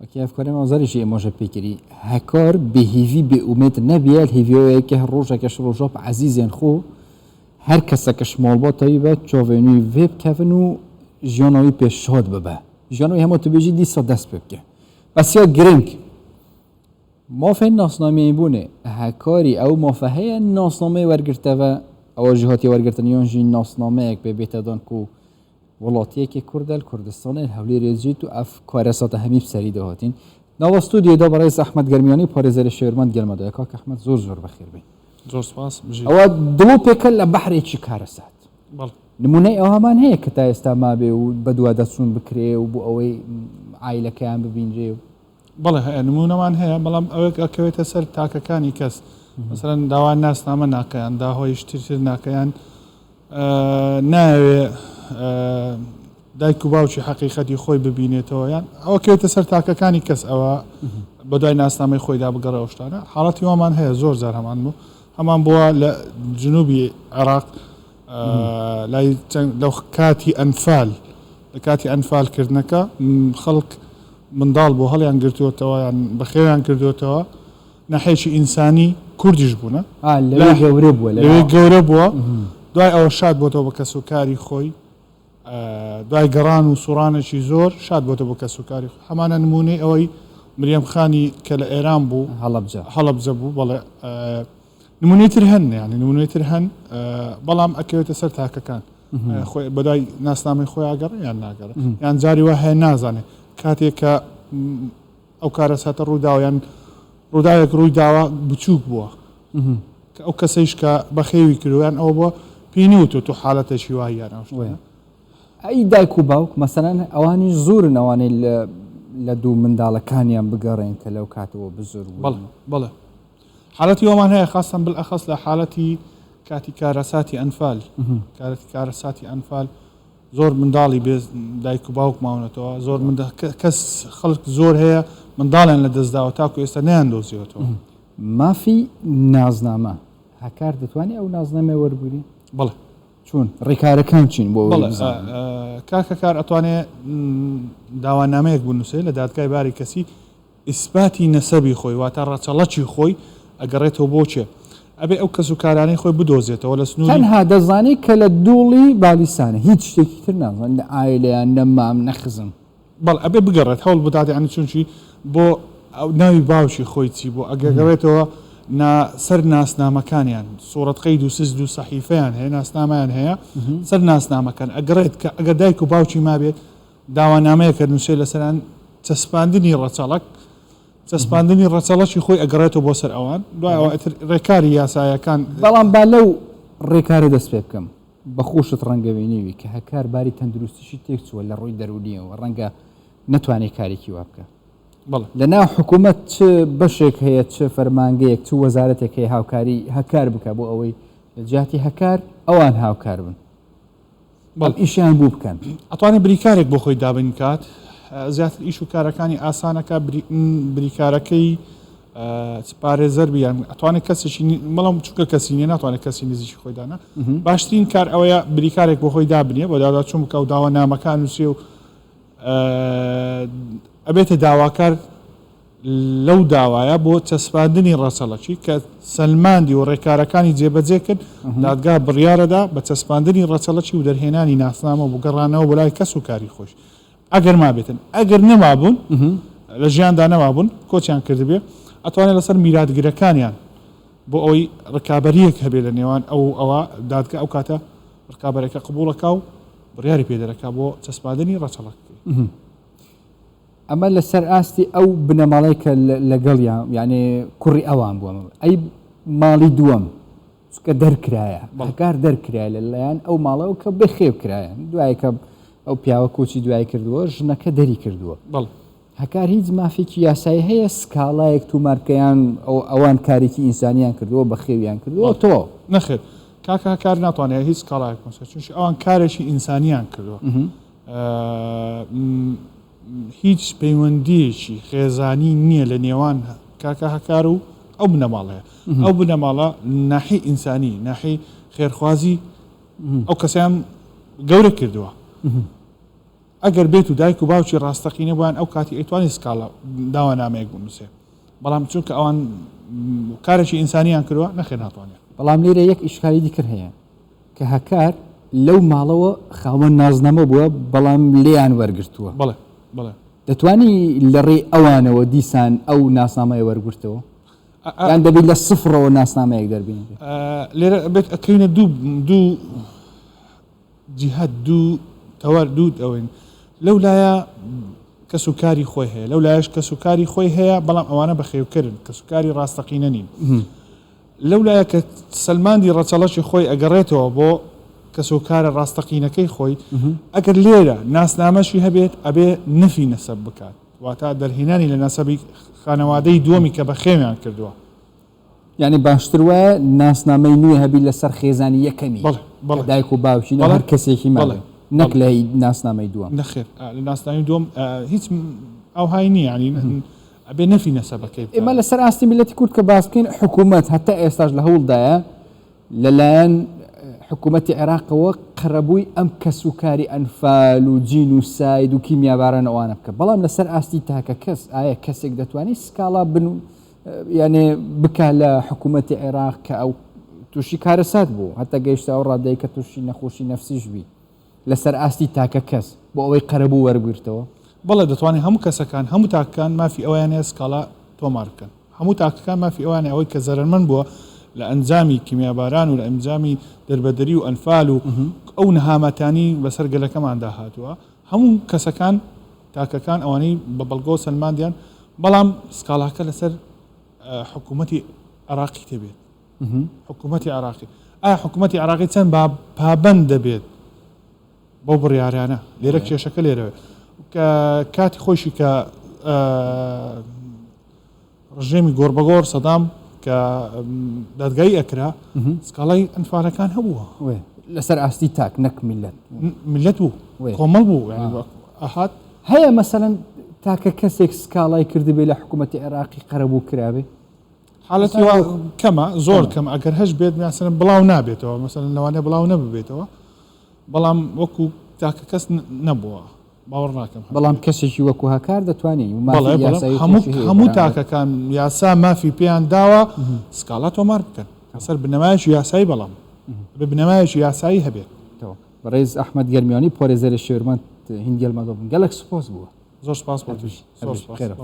وەکی هەڤکارێ me zerî jî êmaje pê kirî hekar bêhêvî bêumêd nebîye li hêvîya wê yekê her rojeke ji roja bi ezîzên xwe her keseke ji malbata wî be çavên wî vê bikevin û jiyana wî pê şad bibe. Jiyana wî hema tu bêjî dîsa dest pê bike. Bes ya giring mafên nasnameyîbûnê hekarî ew mafe heye nasnameyê wergirteve ewa jî hatiye wergirtin yan jî nasnameyek pê bête dan ku Welatiyekî Kurd e li Kurdistanê li Hewlêrê dijît û ev karesata hemî bi serî de hatîn. Nava stûdyoyê de birêz Ehmed Germiyanî parêzerê şêwirmend gel me de ye. Kak Ehmed zor zor bi xêr bî. Zor spas bijî. Ewa dilopêke li behrê çi karesat. Bel. Nimûneyê ew heman heye ke ta êsta mabê û bedwadaçûn bikirê û bo ewey aîlekeyan bibînrê û. بەڵێ هەیە نموونەمان هەیە بەڵام ئەوێک ئەکەوێتە سەر تاکەکانی کەس مەسەلەن داوا ناسنامە ناکەیان داهۆی شتر تر ناکەیان نایەوێ دایک و باوکی حەقیقەتی خۆی ببینێتەوە یان ئەوە کەوێتە سەر تاکەکانی کەس ئەوە بەدوای ناسنامەی خۆیدا بگەڕێ ئەو شتانە حاڵەتی وامان هەیە زۆر جار هەمان بوو هەمان بووە لە جنوبی عێراق لای لەو کاتی ئەنفال لە کاتی ئەنفال کردنەکە خەڵک منداڵ بۆ هەڵیان گرتووەتەوە یان بەخێویان کردووەتەوە ناحیەکی ئینسانی کوردیش بوونە لەوێ گەورە بووە لەوێ گەورە بووە دوای ئەوە شاد بۆتەوە بە کەس و کاری خۆی دوای گەڕان و سوڕانێکی زۆر شاد بۆتە بۆ کەس و کاری خۆی هەمانە نمونەی ئەوەی مریەم خانی کە لە ئێران بوو هەڵەبجە هەڵەبجە بوو بەڵێ نمونەی تر هەن یعنی نمونەی تر هەن بەڵام ئەکەوێتە سەر تاکەکان خۆی بەدای ناسنامەی خۆی ئاگەڕ یان ناگەڕ یان جاری وا هەیە نازانێت کاتێک کە ئەو کارەساتە ڕووداوە یان ڕووداوێک ڕووی داوە بچووک بووە کە ئەو کەسەیش کە بەخێوی کردووە یان ئەوە بووە پێی نەوتووە تۆ حالەتێکی وای یان ئەو شتانە. ئەی دایک و باوک مەسەلەن ئەوانیش زۆرن ئەوانەی لە دوو منداڵەکانیان بگەڕێن کە لەو کاتەوە بزر بوون. بەڵێ بەڵێ حالەتی وامان هەیە خاستەن بالئەخەس لە حالەتی کاتی کارەساتی ئەنفال کارەتی کارەساتی ئەنفال زۆر منداڵی بێ دایک و باوک ماونەتەوە زۆر کەس خەڵک زۆر هەیە منداڵیان لە دەستداوە تاکو ئێستا نیان دۆزیەوەتەوە. مافی نازنامە هەکار دەتوانێ ئەو نازنامەیە وەربگری؟ بەڵێ. چۆن؟ ڕێکارەکان چین بۆ ئەوەی بەڵێ بزانین؟ کاک هەکار ئەتوانێ داوانامەیەک بنووسێ لە دادگای باری کەسی ئیسپاتی نەسەبی خۆی واتە ڕەچەڵەکی خۆی ئەگەڕێتەوە بۆ کێ؟ ئەبێ ئەو کەس و کارانەی خۆی بدۆزێتەوە لە سنووری. تەنها دەزانێ کە لە دوڵی بالیسانە هیچ شتێکی تر نازانێ نە عایلەیان نە مام نە خزم. بەڵێ ئەبێ بگەڕێت هەوڵ بدات یانی چونکی بۆ ناوی باوکی خۆی چی بوو ئەگەگەڕێتەوە نا سەر ناسنامەکانیان سوڕەت قەید و سجل و سەحیفەیان هەیە ناسنامەیان هەیە سەر ناسنامەکان ئەگەڕێت کە ئەگەر دایک و باوکی مابێت داوانامەیەکە نووسێ لەسەران چەسپاندنی ڕەچەڵەک چەسپاندنی ڕەچەڵەکی خۆی ئەگەڕێتەوە بۆ سەر ئەوان دوای ئەوە ئیتر ڕێکاری یاسایەکان. بەڵام با لەو ڕێکارە دەست پێ بکەم بە خۆشت ڕەنگە بینیوی کە هەکار باری تەندروستیشی تێک چووە لە ڕووی دەروونیەوە ڕەنگە نەتوانێ کارێکی وا بکا. بەڵێ. لە ناو حکوومەت چ بەشێک هەیە چ فەرمانگەیەک چ وەزارەتێک هەیە هاوکاری هەکار بکا بۆ ئەوەی لە جیاتی هەکار ئەوان هاوکار بن؟ بەڵێ. ئیشیان بو بکەن. ئەتوانێ بریکارێک بۆ خۆی دابین کات زیاتر ئیش و کارەکانی ئاسانەکە بریکارەکەی چ پارێزەر بیان ئەتوانێت کەسێکی بەڵام چونکە کەسی نیە ناتوانێت کەسی نزیکی خۆی دانا باشترین کار ئەوەیە بریکارێک بۆ خۆی دابنێ بۆ دادا چون بکە و داوا نامەکان نووسێ و ئەبێتە داواکار لەو داوایە بۆ چەسپاندنی ڕەچەڵەکی کە سەلماندی و ڕێکارەکانی جێبەجێ کرد، دادگا بڕیارەدا بە چەسپاندنی ڕەچەڵەکی و دەرهێنانی ناسنامە و گەڕانەوە بۆ لای کەس و کاری خۆی ئەگەر مابێتن، ئەگەر نەمابوون لە ژیاندا نەمابوون کۆچیان کردبێ ئەتوانێت لەسەر میراتگرەکانیان بۆ ئەوەی ڕکابەرییەک هەبێ لە نێوان ئەو و ئەوا دادگا ئەو کاتە ڕکابەرەکە قبوڵەکا و بڕیاری پێ دەرەکا بۆ چەسپاندنی ڕەچەڵەکەکەی. ئەمە لەسەر ئاستی ئەو بنەماڵەی کە لەگەڵیان یانێ کوڕی ئەوان بووە ئەی ماڵی دووەم چکە دەرکرایە بەڵکار دەرکرایە لەلایەن ئەو ماڵەوە کە بەخێو کرایە دوای کە ئەو پیاوە کۆچی دوای کردووە ژنەکە دەری کردووە بەڵ هەکار هیچ مافێکی یاسایی هەیە سکاڵایەک تومارکەیان ئەوان کارێکی ئینسانیان کردووە بەخێویان کردووە تۆ نەخێر کاکە هەکار ناتوانێت هیچ سکاڵایەک بنووسێت چونکی ئەوان کارێکی ئینسانیان کردووە هیچ پەیوەندیەکی خێزانی نییە لە نێوان کاکە هەکار و ئەو بنەماڵەیە ئەو بنەماڵە ناحی ئینسانی ناحی خێرخوازی ئەو کەسیان گەورە کردووە. ئەگەر بێت و دایک و باوکی ڕاستەقینە بوویان ئەو کاتی ئەیتوانی سکاڵا داوانامەیەک بنووسێ بەڵام چونکە ئەوان کارێکی ئینسانیان کردووە نەخێر ناتوانێت. بەڵام لێرە یەک ئیشکالی دیکر هەیە کە هەکار لەو ماڵەوە خاوەن نازنامە بووە بەڵام لێیان وەرگرتووە. بەڵێ بەڵێ. دەتوانی لە ڕێی ئەوانەوە دیسان ئەو ناسنامەیە وەرگرتەوە؟ یان دەبی لە سفرەوە ناسنامەیەک دەربێنرێ؟ لێرە بێت ئەکەوینە دوو دوو جیهەت دوو تەوەر دوو ئەوەین لەو لایە کەس و کاری خۆی هەیە لەو لایەش کەس و کاری خۆی هەیە بەڵام ئەوانە بەخێوکردن کەس و کاری ڕاستەقینە نین لەو لایە کە سەلماندی ڕەچەڵەکی خۆی ئەگەڕێتەوە بۆ کەس و کارە ڕاستەقینەکەی خۆی ئەگەر لێرە ناسنامەشی هەبێت ئەبێ نفی نەسەب بکات واتە دەرهێنانی لە نەسەبی خانەوادەی دووەمی کە بەخێویان کردووە. یانی باشتر وایە ناسنامەی نوێ هەبی لەسەر خێزانی یەکەمی بەڵێ بەڵێ کە دایک و باوکی نە بەڵێ هەر کەسێکی بەڵێ مابێ نەک بەڵێ لە ناسنامەی دووەم. نەخێر لە ناسنامەی دووەم هیچ ئەوهای نییە یانی ئەبێ نەفی نەسەبەکەی بکا. ئێمە لەسەر ئاستی میللەتی کورد کە باس بکەین حکوومەت هەتا ئێستاش لە هەوڵدایە لەلایەن حکوومەتی عێراقەوە قەرەبووی ئەم کەسوکاری ئەنفال و جینوساید و کیمیاباران ئەوانە بکە بەڵام لەسەر ئاستی تاکە کەس ئایا کەسێک دەتوانێت سکاڵا بن یانێ بکا لە حکوومەتی عێراق کە ئەو تووشی کارەسات بوو هەتا گەیشتە ئەو ڕادەی کە تووشی نەخۆشی نەفسیش بی لەسەر ئاستی تاکە کەس بۆ ئەوەی قەرەبوو وەربگرتەوە؟ بەڵێ دەتوانێت هەموو کەسەکان هەموو تاکەکان مافی ئەوەیان هەیە سکاڵا تۆمار بکەن هەموو تاکەکان مافی ئەوەیان هەیە ئەوەی کە زەرەرمەند بووە لە ئەنجامی کیمیاباران و لە ئەنجامی دەربەدەری و ئەنفال و ئەو نەهامەتانی بەسەر گەلەکەماندا هاتووە هەموو کەسەکان تاکەکان ئەوانەی بە بەڵگەوە سەلماندیان بەڵام سکاڵاکە لەسەر حکوومەتی عێراقی دەبێت حکوومەتی عێراقی ئایا حکوومەتی عێراقی چەند با پابند دەبێت بەو بڕیارانە لێرە کێشەکە لێرە کە کاتی خۆشی کە ڕژێمی گۆڕبەگۆڕ سەدام کە دادگایی ئەکرا سکاڵای ئەنفالەکان هەبووە لەسەر ئاستی تاک نەک میلەت میلەت بوو کۆمەڵ بوو ئەهات هەیە مەسەلەن تاکە کەسێک سکاڵای کردبێ لە حکوومەتی عێراقی قەرەبوو کرابێ؟ حالەتی وا کەمە زۆر کەم ئەگەر هەش بێت مەسەلەن بڵاو نابێتەوە مەسەلەن لەوانەیە بڵاو نەببێتەوە بەڵام وەکو تاکە کەس نەبووە باوەڕ ناکەم هەبێت. بەڵام کەسێکی وەکو هەکار دەتوانێ و مافی بەڵێ بەڵێ یاسایی هەموو خۆشی هەیە هەموو بەرامبەر. تاکەکان یاسا مافی پێیان داوە سکاڵا تۆمار بکەن لەسەر بنەمایەکی یاسایی بەڵام ئەبێ بنەمایەکی یاسایی هەبێت. تەواو. بەڕێز ئەحمەد گەرمیانی پارێزەری شێورمەند هین گەلمەدۆ بن گەلەک سوپاس بووە. زۆر سپاس بۆ هەر تۆش بژی. هەر زۆر بژی. سپاس. خێرات.